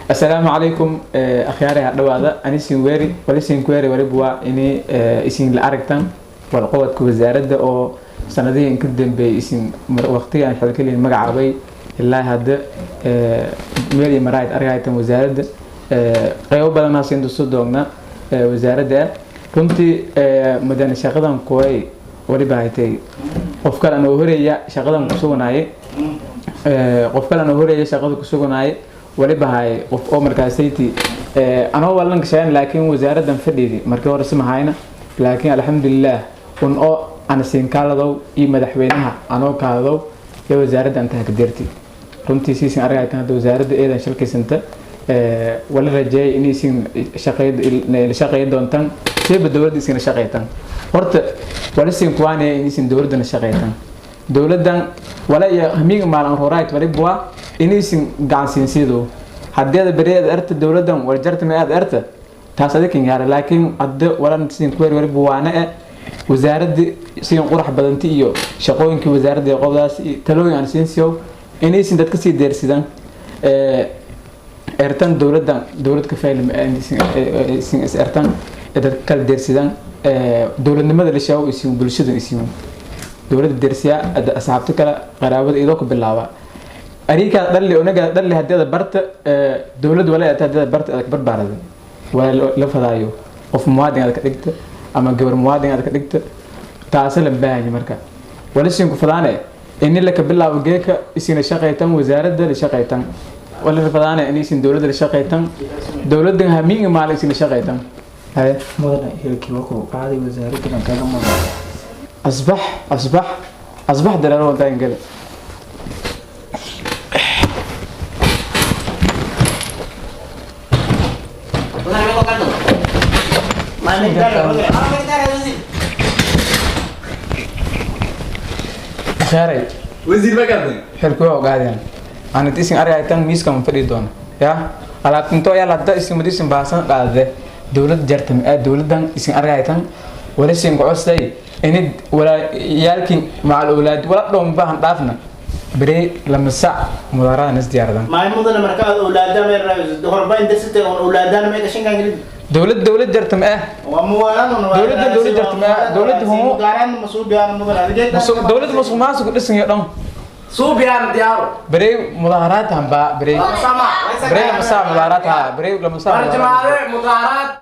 Assalaamu calaykum akhyaaraha dhawaada anisin weeri walisin kuweeri waliba waa inay isin la aragtan walqabadka wasaaradda oo sanadihii inka dambeeyay isin waqtigan xilkaliin magacaabay ilaa hadda meel iyo maraayad argaytan wasaaradda qeybo badan haasin tuso doogna wasaaradda. Runtii madani shaqadan kuway waliba haytay qof kale anoo horeeya shaqadan kusuganaaye, qof kale anoo horeeya shaqada kusuganaaye waliba hay qof oo markaasayti anoo walanka shaqeyn, laakiin wasaaraddan fadhiidi markii hore si mahayna, laakiin alxamdulilah un oo ana siin kaaladow iyo madaxweynaha anoo kaaladow iyo wasaaradda antaha ka deerti. Runtii siisin argaytan hadda wasaaradda eedan shalkaysanta wala rajeeyay inaysin shaqey doontaan siiba dowladda isina shaqeytan. Horta wala siin kuwaanaya inaysin dowladdana shaqeytan, dowladdan wala iyo hamiga maalin horaayt waliba waa inaysin gacan siinsiido. Haddii aad beri aad erta dowladdan wala jartama aad erta taas adikan yaara, laakiin hadda wala siin kuweer waliba waana e wasaaraddi siin qurax badanti iyo shaqooyinkii wasaaradda ee qobdaas iyo talooyin aan siin siyow inaysin dadka sii deersidaan ertan dowladdan dowlad ka fayl isin is ertan dadka kala deersidaan dowladnimada la sheego isin bulshada isin dowladda deersiya asxaabta kale qaraabada idoo ku bilaaba ariikaa dhalli onagaa dhalli haddii aad barta dowlad wala haddii aad barta aad barbaarada waa la fadaayo qof muwaadin aad ka dhigta ama gabar muwaadin aad ka dhigta taasa la baahanya. Marka wala sin ku fadaane ini laka bilaabo geeka isina shaqaytan wasaaradda la shaqaytan, wala fadaane in isin dowladda la shaqaytan, dowladdan hamiinga maalin isina shaqaytan. Haye mudane, hilkii wuxuu qaaday wasaaradda kaga mudan. Asbax asbax asbax dareero wantaan gale. Khayray wasiir ma gaadhay? Xilku waa ogaadeen aan isin argaytan miiskan fadhi doona ya alaabtinto ayaa hadda isin mid isin baasan qaade dowlad jartam ee dowladdan isin argaytan wala sin gocostay inid wala yaalkin macal awlaad wala dhoon baahan dhaafna berey lama sac mudaarada is diyaardan. Maay mudane, marka aad awlaadaan meel raadis horba inta sitay oo awlaadaan ma gashan kan gelid. Dowlad jartam eh. Waa muwaalan. Dowladda jartam eh, dowladda humo mudaaraan masuubiyaan mudane adiga. Dowladda musuq maasuq dhisan iyo dhan suubiyaan diyaaro. Berey mudaaharaad hanbaa berey sama berey lama sac mudaaharaad ha berey lama sac. Marjamaade mudaaharaad.